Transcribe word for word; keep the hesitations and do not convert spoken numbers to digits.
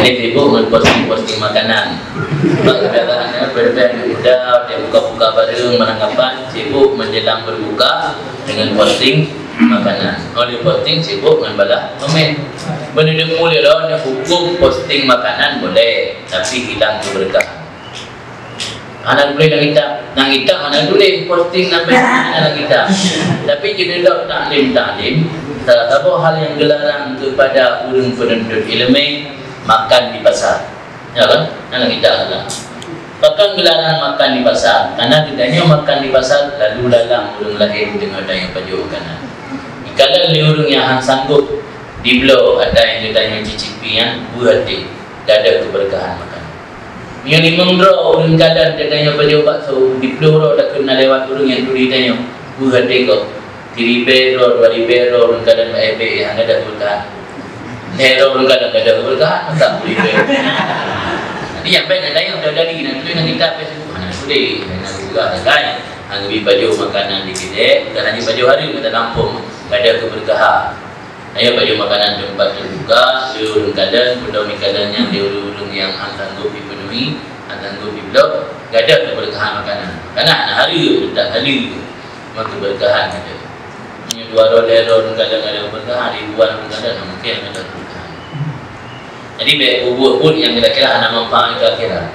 Sibuk ngon posting-posting makanan. Bak kebiasaan, eh, berbeda muda, dia buka-buka bareng, menanggapan, sibuk menjelang berbuka dengan posting makanan. Oleh posting, sibuk ngon balas komen. Bener dia boleh lah, ni hukum posting makanan boleh, tapi hilang keberkahan. Hana tuléh lam kitab. Lam kitab hana tuléh posting sampai hana lam kitab. Tapi jeuneuh taklim-taklim, salah satu hal yang dilarang kepada ureuëng penuntut ilmu, makan di pasar. Ya kan? Hana lam kitab lah. Pakon dilarang makan di pasar? Karena geutanyoe makan di pasar, lalu lalang ureuëng laén deungon tanyoe pajoh makanan. Dikalon lé ureuëng nyang han sanggup dibloe ata nyang geutanyoe cicipi nyan, beuhati, gadôh keberkahan makanan. Meunyoe limong droe ureuëng kalon geutanyoe pajoh bakso, diploh droe takheun na lewat ureuëng nyang turi tanyoe, beuhati gob. Siribée droe, dua ribée droe ureuëng kalon bak ebek, hana gadôh keberkahan. Lhée droe ureuëng kalon gadôh keberkahan, masa siribée. Jadi, nyang bèk geutanyoe dari, na tuléh lam kitab, Facebook, hana tuléh, hana tuléh, hana tuléh. Hana geubi pajoh makanan di keudè, bukan hanya pajoh hari, mata lampung, gadôh keberkahan. Ayo pajoh makanan teumpat teubuka, lé ureuëng kalon, peudong di kalon nyan lé ureuëng-ureuëng nyang han sanggup jipenuhi, han sanggup jibloe, gadôh keberkahan makanan. Karena hana hari, tak hari, maka keberkahan gadôh. Meunyoe dua droe, lhée droe ureuëng kalon gadôh keberkahan, ribuan ureuëng kalon, mungkin gadôh keberkahan. Jadi, bèk peubuet-buet nyang kira-kira hana manfaat di akhirat.